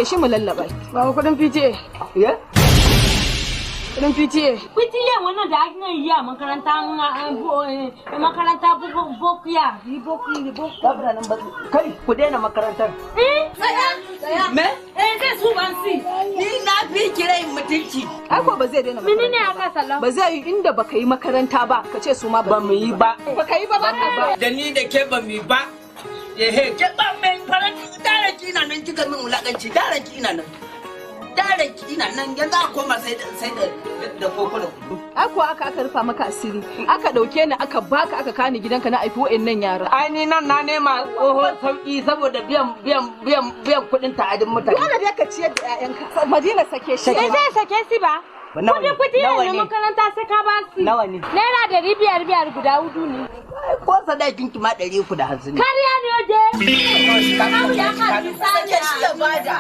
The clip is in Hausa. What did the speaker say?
Sake shi mu lallaba. Baba, kudin PTA. Ya? Kudin PTA. PTA wannan da ake yi a makaranta, makaranta bokiya, bokiya, bokiya. Nan ba kai, ku daina makarantar. Eh, tsaya. Me? Eh, zai su ban si. Ni na fi kirai mutunci. Ai ko ba zai daina Menene makaranta. Aka sallah? Ba zai yi inda baka yi makaranta ba ka ce su ma ba mu yi ba. Baka yi ba, ba ka ba. Da ni da ke ba mu yi ba. Ehe, ke ba mai faranti, daranki ina nan, kika min wulakanci, daranki ina nan. Daranki ina nan, yanzu a koma sai da koko da kudu. Ai ko aka rufa maka asiri. Aka dauke ni aka baka, aka kani gidanka na aifi wa'annan yara. Ai ni nan na nema tsohon sauki saboda biyan kuɗin ta'adin mutane. Dole dai ka ciyar da 'ya'yanka. Madina, sake shi. Eh, zai sake si ba. Nawa ne? Kudi kudi Nawa ne ne? makaranta sai ka ba su. Nawa ne? Naira 500 5 guda hudu ne. Ai, ko sadakin ki ma 350 ne. Kariya ne oje. Sake shi ya bada.